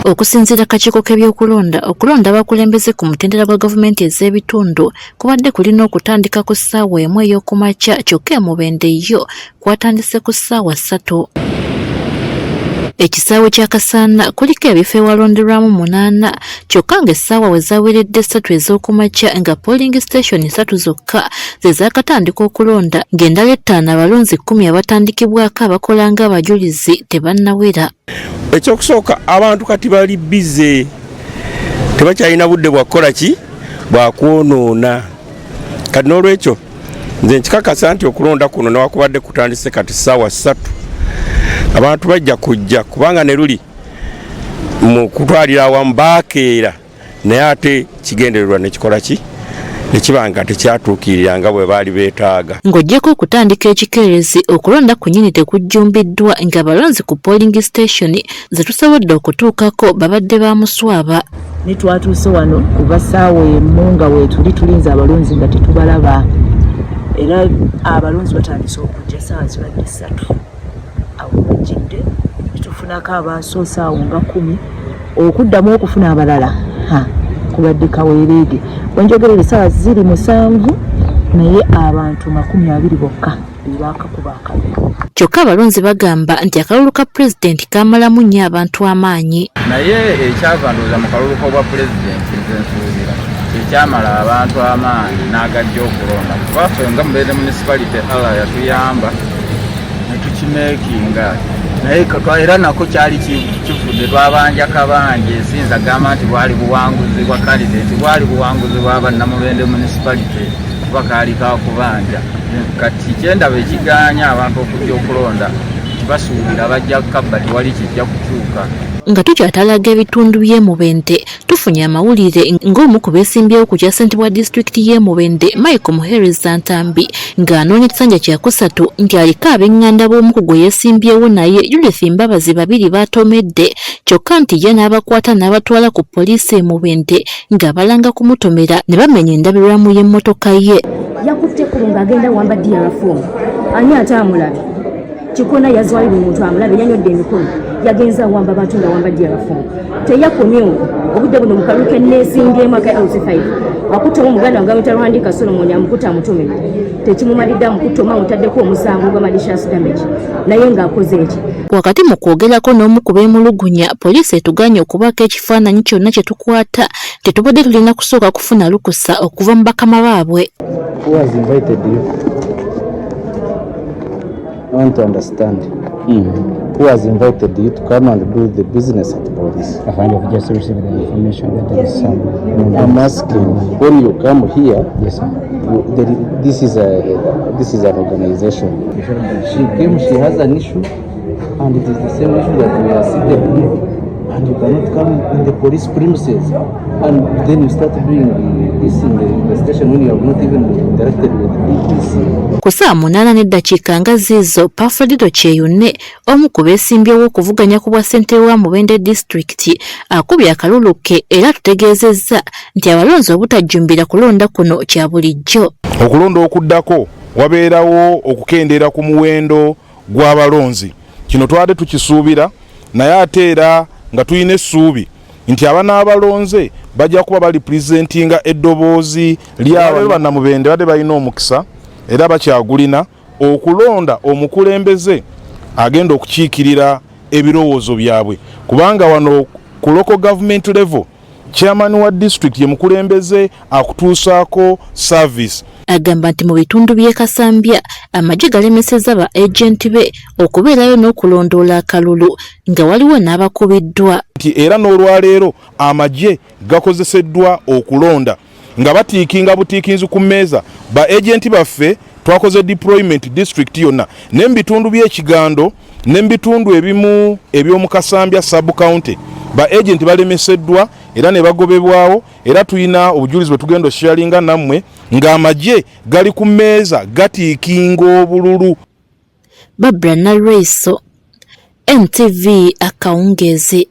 Okusinziira kakiiko k'ebyokulonda, okulonda abakulembeze ku mutendera gwa gavumenti ez'ebitundu kubadde kulina okutandika ku ssaawa 1 ey'okumakya, kyokka e Mubende yo kwatandise ku ssaawa 3. Ekisaawe kya Kasaana kuliko ebifo ewalonderwamu 8, kyokka ng'essaawa we zaweredde 3 ez'okumakya nga polling station 3 zokka ze zaakatandika okulonda, ng'endala 5 abalonzi 10 abatandikibwako abakola ng'abajulizi tebannawera. Ekyokusooka, abantu kati bali bize, tebakyalina budde bwa kukola ki, bwakwonoona. Kati n'olwekyo nze nkikakasa nti okulonda kuno newakubadde kutandise kati ssaawa 3, abantu bajja kujja, kubanga ne luli mu kutwalira awamu baakeera, naye ate kigendererwa nekikola ki, nekiba nga tekyatuukirira nga bwe baali beetaaga. Ng'oggyeko okutandika ekikeerezi, okulonda kunnyini tekujjumbiddwa, ng'abalonzi ku polling station ze tusobodde okutuukako babadde ba muswaba. Ne twatuuse wano kuva ssaawa 1 nga weetuli tulinze abalonzi nga tetubalaba, era abalonzi batandise okujja ssaawa zibadde 3 awo bajjidde, netufunako abasoose awo nga 10, okuddamu okufuna abalala kubadde kaweereege. Wenjogerera essaawa ziri 7, naye abantu 20 bokka bakakuba akalulu. Kyokka abalonzi bagamba nti akalulu ka pulezidenti kamalamu nnyo abantu amaanyi. Naye ekyava ndowooza mu kalulu k'obwa pulezidenti, nze nsuubira kyekyamala abantu amaanyi n'agajja okulonda, kuba ffe nga Mubende Municipality Allah yatuyamba ne tukimeekinga, naye era nako kyali kifudde twabanja kabanja. Esinza gamba nti bwali buwanguzi bwa candidate, bwali buwanguzi bwa bannamubende municipality, kuba kaali kakubanja. Kati kyendaba ekiganya abantu okujja okulonda, tibasuubira bajja kabba, tewali kijja kukyuka. Nga tukyatalaga ebitundu by'e Mubende, tufunye amawulire ng'omu ku beesimbyewo ku kya ssentebe wa disitulikiti y'e Mubende, Michael Muhereza Ntambi, ng'anoonya ekisanja kyakusatu, nti aliko ab'eŋŋanda b'omu ku gwe yeesimbyewo naye Judith Mbabazi 2 baatomedde, kyokka nti ye n'abakwata n'abatwala ku poliisi e Mubende ng'abalanga kumutomera ne bamenya endabirwamu y'emmotoka ye. Yakutte ekkubo ng'agenda wamba DR form, ani ate amulabe? Kikona yazwali buli muntu amulabe, yanyodde emikono, yagenze awamba abantu nga wamba DR form. Teyakomye obudde buno mu kalulu ke neesimbyemu aka LC5, akuttemu omuganda wange amuyita Lwandika Solomon, amukutte amutomedde, tekimumalidde, amukutte omutaddeko omusango gwa malicious damage, naye ng'akoze eki. Wakati mu kwogerako n'omu ku beemulugunya, poliisi etuganye okubaako ekifaananyi kyonna kye tukwata, tetubadde tulina kusooka kufuna lukusa okuva mu bakama baabwe. Who has invited you? I want to understand. Who has invited you to come and do the business at police? I kind of just received the information that there is some. I'm asking, when you come here, Yes, sir. This is an organization. She came, she has an issue, and it is the same issue that we are seated here. And you cannot come in the police premises, and then you start doing this in the station when you have not even interacted with the DPC. Ku ssaawa 8 n'eddakiika nga ziizo, Pafrodito Kyeyune, omu ku beesimbyewo okuvuganya ku bwa ssentebe wa Mubende disitulikiti, akubye akalulu ke era atutegeezezza nti abalonzi obutajjumbira kulonda kuno kya bulijjo. Okulonda okuddako wabeerawo okukendeera ku muwendo gw'abalonzi. Kino twabadde tukisuubira, naye ate era nga tulina essuubi nti abanaabalonze bajja kuba bali pulezidenti eddoboozi ly'abalero. Bannamubende badde balina omukisa era bakyagulina okulonda omukulembeze agenda okukiikirira ebirowoozo byabwe, kubanga wano ku local government level chairman wa district ye mukulembeze akutuusaako service. Agamba nti mu bitundu by'e Kasambya amagye galemesezza ba agenti be okubeerayo n'okulondoola akalulu, nga waliwo n'abakubiddwa. Nti era n'olwaleero amagye gakozeseddwa okulonda nga batiikinga butiikinzi ku mmeeza ba agenti baffe. Twakoze deployment district yonna, ne mu bitundu by'Ekigando ne mu bitundu ebimu eby'omu Kasambya sub county ba agenti balemeseddwa era ne bagobebwawo, era tulina obujulizi bwe tugenda osharinga nammwe ng'amagye gali ku mmeeza gatiikinga obululu. Babra Nalweiso, NTV, akawungeezi.